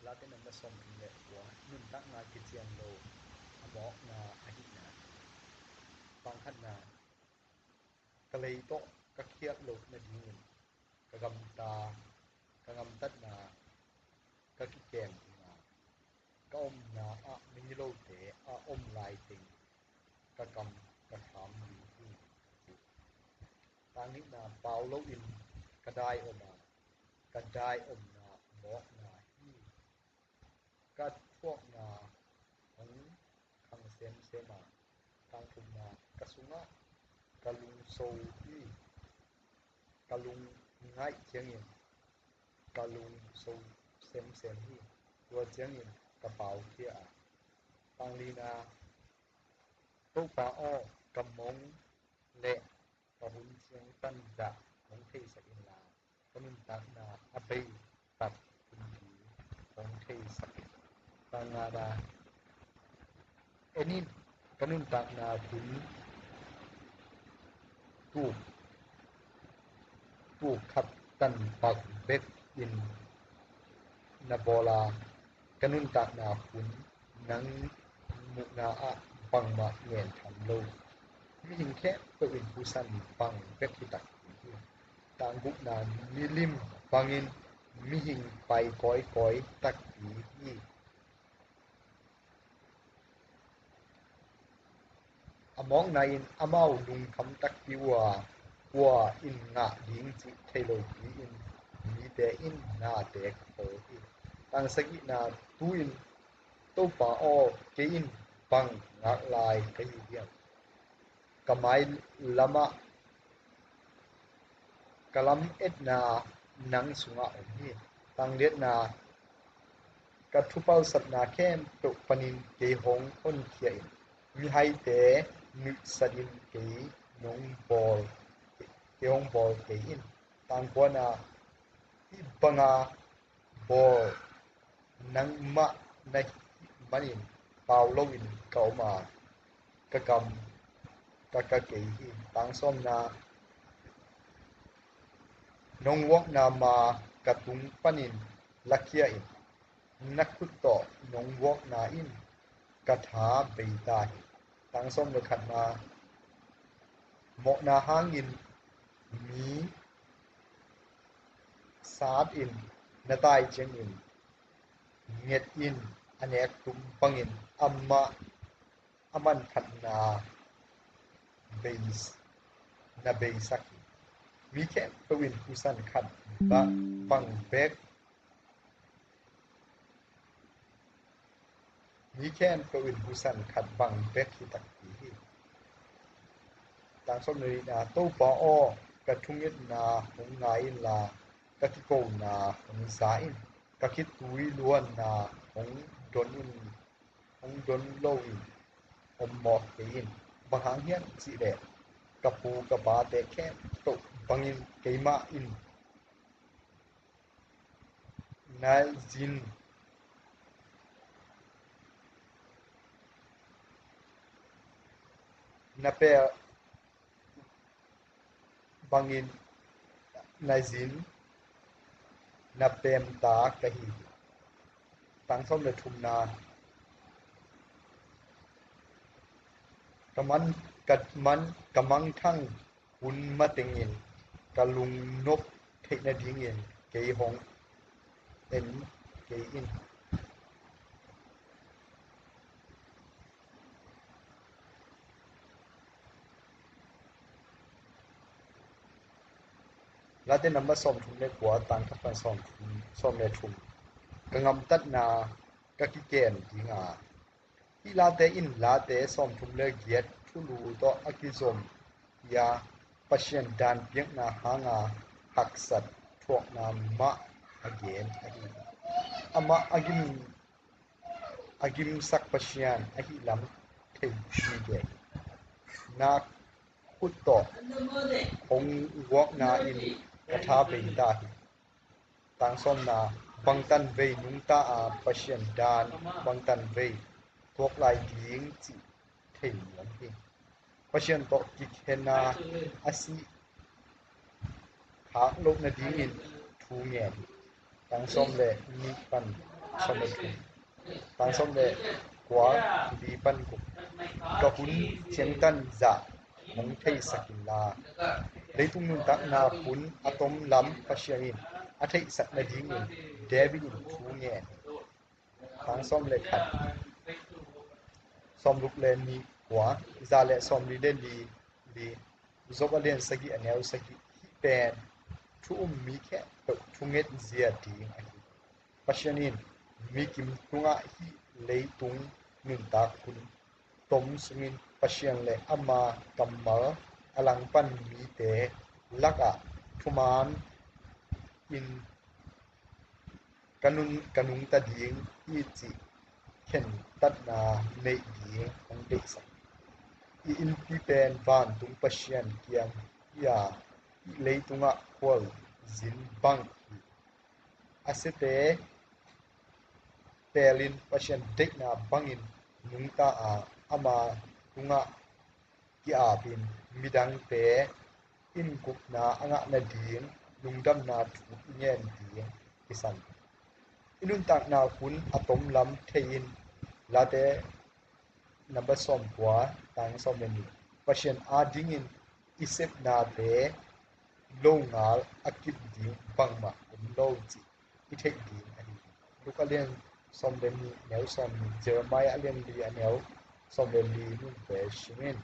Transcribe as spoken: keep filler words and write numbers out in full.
Late namba sawmthum le kua, nuntakna kician lo a mawkna ahihna. Tang khatna, ka lei tawh ka khiat loh nadingin ka gamta, ka gamtatna ka kikem ding a, ka omna ah migilote a om lai teng ka kam ka kham ding hi. Tang nihna, pau loin ka dai om a, ka dai omna mawkna hi. Ka thuakna hong khang semsem a, tang thumna, ka sungah ka lungso hi. Ka lungngaih ciangin ka lungso semsem hi. Tua ciangin ka pau khia a, tang lina, Topa aw, ka mong le ka hun ciangtan zah hong theisak inla, ka nuntakna a bei tak hun hi hong theisak in. Tang ngana, en in, ka nuntakna hun tuk, tuk khat tan pak bek in na bawl a, ka nuntakna hun nang muhna ah bangmah ngen tham lo. Mihing khempeuh in husan bang bek hi takpi hi. Tang gukna, milim bangin mihing pai kawikawi takpi hi. A mawkna in amau lungkham takpi uh a, kua in ngah ding cih thei lopi in mite in nate khawl hi. Tang sagihna, tu-in Topa aw, kei in bang ngak lai ka hi hiam? Ka mai lamah ka lametna nang sungah om hi. Tang liatna, ka thupalsatna khempeuh panin kei hong honkhia in, mihaite nuihsatin kei nong bawl, kei hong bawl kei in. Tang kuana, hih banga bawl nangmah na hih manin pau loin ka om a, ka kam ka ka kei hi. Tang sawmna, nong vuakna ma ka tung panin lakhia in, na khut tawh nong vuakna in ka tha bei ta hi. Tang sawm le khatna, mawhna hangin mi sat in na tai ciangin nget in a nek tum bangin amah a manphatna bei, na beisak hi. Mi khempeuh in husan khat bang, bang bek, mi khempeuh in husan khat bang bek hi takpi hi. Tang sawm le nihna, Topa aw, ka thungetna hong ngai inla, ka kikona hong za in, ka khitui luanna hong don in, hong don loin om mawk kei in. Bang hang hiam cih leh ka pu ka pate khempeuh bangin keimah in na zin, na pel bangin na zin, na pemta ka hi hi. Tang sawm le thumna, ka man, ka man, ka mangthang hun matengin ka lungnop theih nadingin kei hong en kei in. Late namba sawmthum le kua, tang khat pan sawm, sawm le thum. Ka gamtatna ka kikem dinga. Hih late in late sawmthum le giat thulu tawh a kizom hi a, Pasian dan piakna hanga haksat thuakna mah a gen ahi hi. Amah a gim, a gimsak Pasian ahi lam thei mi gen hi. Na khut tawh hong vuakna in ka tha bei ta hi. Tang sawmna, bangtan vei nungta a Pasian dan bangtan vei tuak lai ding cih thei nuam hi. Pasian tawh kikhenna a si khak loh nadingin thu ngen hi. Tang sawm le nih pan Sawm le thum. Tang sawm le kua, li pan guk. Ka hun ciangtan zah hong theisak inla, leitung nuntakna hun a tom lam Pasian in a theihsak nadingin David in thu ngen. Tang sawm le khat. Sawm ruk le nih kua, za le sawm li le li, li. Job a lian sagih a neu sagih. Hih pen thu um mi khempeuh thunget zia ding ahi. Pasian in mikim tungah hih leitung nuntak hun tom sungin Pasian le ama kammal a langpan mite lakah thuman in ka nun, ka nungta ding hi cih khentatna neih ding hong deihsak. I innpi pen vantung Pasian kiang hi a, hih leitungah khualzin bang hi. A siate pelin Pasian deihna bangin nungta a, ama tungah ki-apin midangte in gupna a ngah nading lungdamna thu i ngen ding kisam. I nuntakna hun a tom lam thei in. Late number sawm kua, tang sawm le nih. Pasian adingin i sepnate longal a kip ding bangmah om lo cih i theih ding ahi hi. Luka lian sawm le nih neu sawm nih, Jeremiah a lian li a neu sawm le li nunte sungin